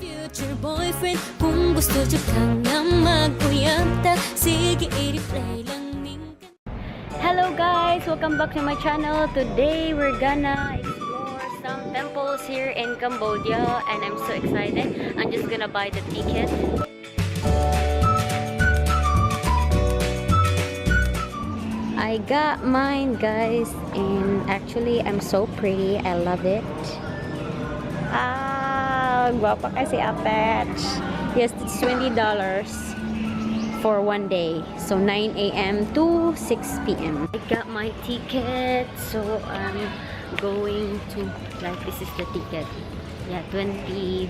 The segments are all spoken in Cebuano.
Future boyfriend, kung gusto jud ka nga mag-uyab ta, sige, i-replay lang ning Hello guys! Welcome back to my channel. Today we're gonna explore some temples here in Cambodia and I'm so excited. I'm just gonna buy the ticket. I got mine, guys, and actually I'm so pretty. I love it. Ah, guwapa kasi apech. Yes, it's $20 for one day. So 9 a.m. to 6 p.m. I got my ticket. So I'm going to, like, this is the ticket. Yeah, $20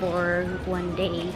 for one day.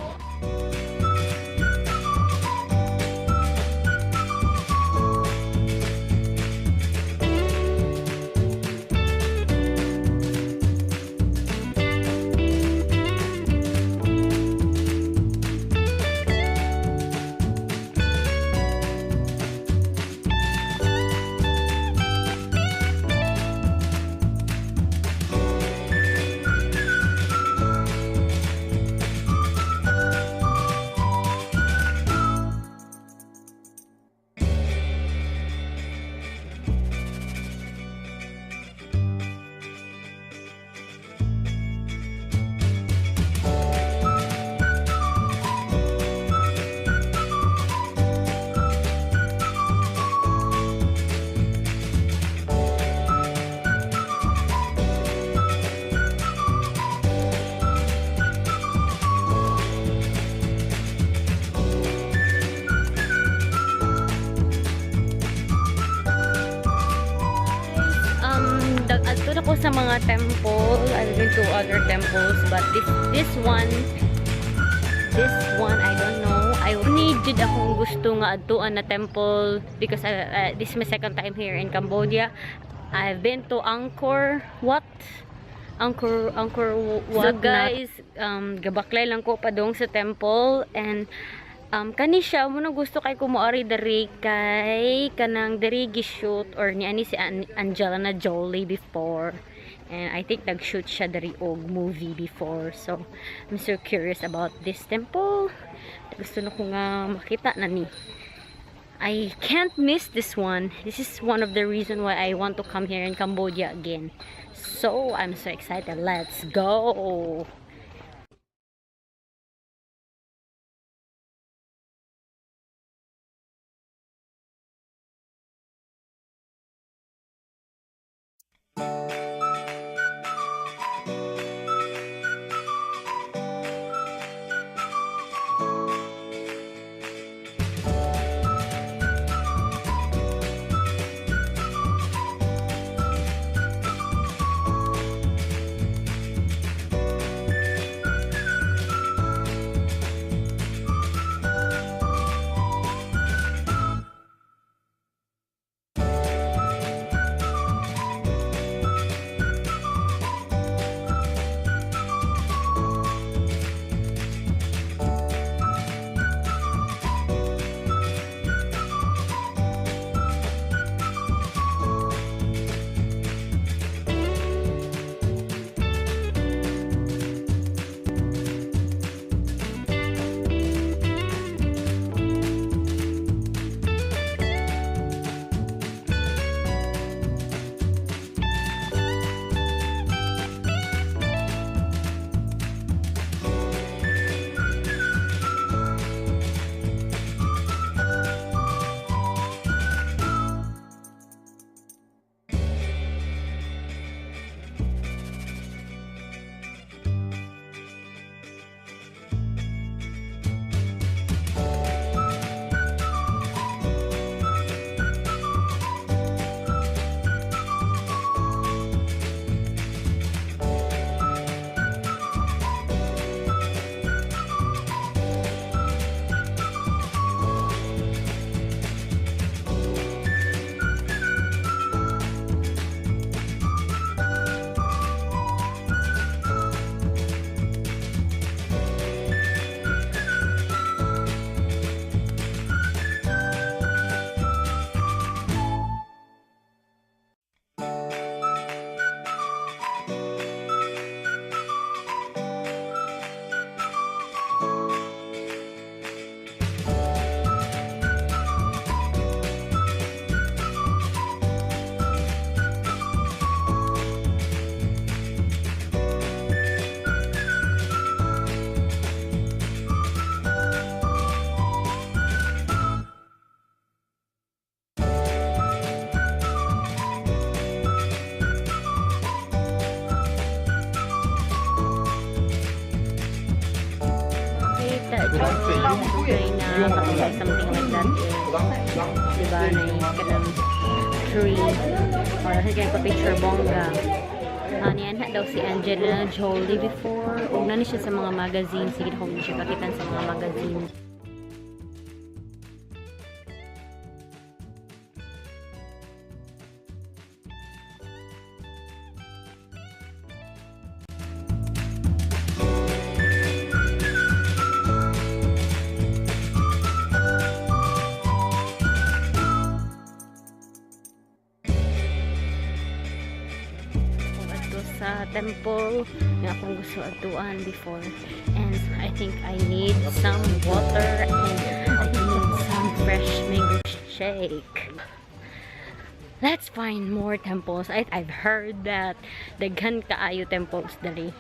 Adto na ko sa mga temple. I've been to other temples, but this one, I don't know. I need jud akong gusto nga adtuan na temple because this is my second time here in Cambodia. I've been to Angkor Wat. Angkor Wat. So guys, gabaklay lang ko padong sa temple and kani siya mo na gusto kay kumuari diri kay kanang diri gi-shoot or ni ani si Angelina Jolie before, and I think nag-shoot siya diri og movie before, so I'm so curious about this temple. Gusto na ko nga makita na ni. I can't miss this one. This is one of the reason why I want to come here in Cambodia again, so I'm so excited. Let's go. China, katong something like that eh. Diba, na kanang tree. Or kasi ko picture bongga. Niyan daw si Angelina Jolie before. Ug nani siya sa mga magazine. Sige na kung siya kakitan sa mga magazine. Kung adto sa temple nga akong gusto adtuan before, and I think I need some water and I need some fresh mango shake. Let's find more temples. I've heard that daghan kaayo temples dali.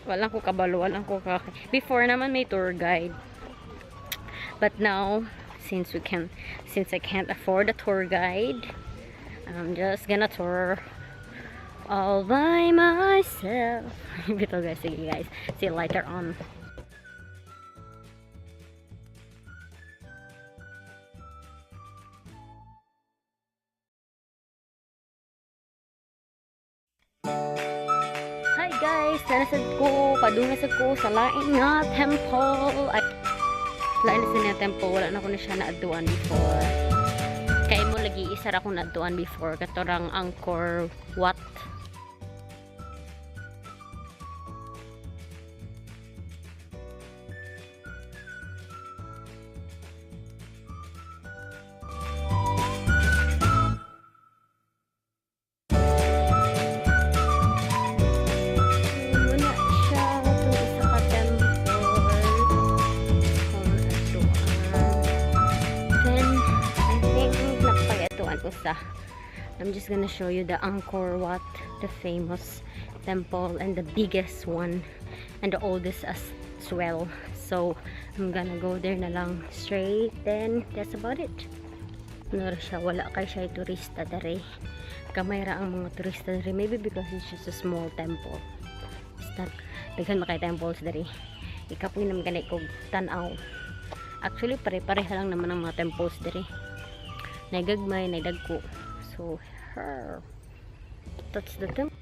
Walang ko kabalo, walang ko ka. Before naman may tour guide. But now, since I can't afford a tour guide, I'm just gonna tour all by myself. Bitaw guys, sige guys. See you later on. Hi guys! Nanasad ko, padung ko sa lain nga temple. Ay, lain na sa nga temple, wala na ko na siya naadtuan before. Kay mo lagi isa ra akong naadtuan before katorang Angkor Wat. Muna siya itong isa ka temple. Kung atuan. Then, I think napag-atuan ko sa I'm just gonna show you the Angkor Wat, the famous temple and the biggest one and the oldest as well. So, I'm gonna go there na lang straight. Then, that's about it. Ano siya, wala kay siya turista dere. Gamay ra ang mga turista dere. Maybe because it's just a small temple. Basta, daghan makay temples dere. Ikapoy naman gani kog tan-aw. Actually, pare-pareha lang naman ang mga temples dere. Nagagmay, nagdagko. So, her. That's the temple.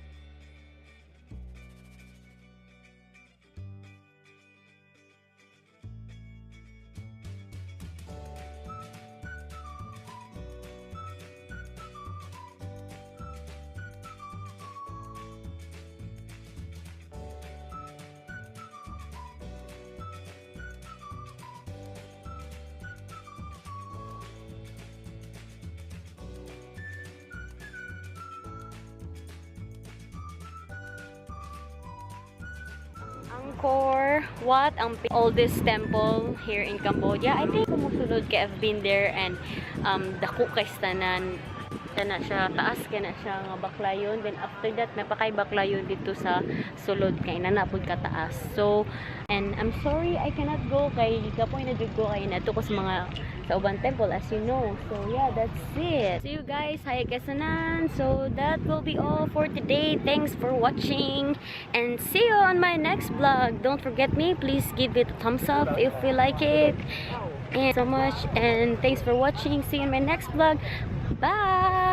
Angkor Wat, ang oldest temple here in Cambodia. I think kumusunod kay I've been there and dako kay tanan kana siya, taas kana siya nga baklayon. Then after that napakay baklayon dito sa sulod kay nanapod ka taas. So and I'm sorry I cannot go kay kapoy na jud ko kay nato ko sa mga sa uban temple, as you know. So yeah, that's it. See you guys. Hi kasanan. So that will be all for today. Thanks for watching and see you on my next vlog. Don't forget me. Please give it a thumbs up if you like it. And so much, and thanks for watching. See you in my next vlog. Bye.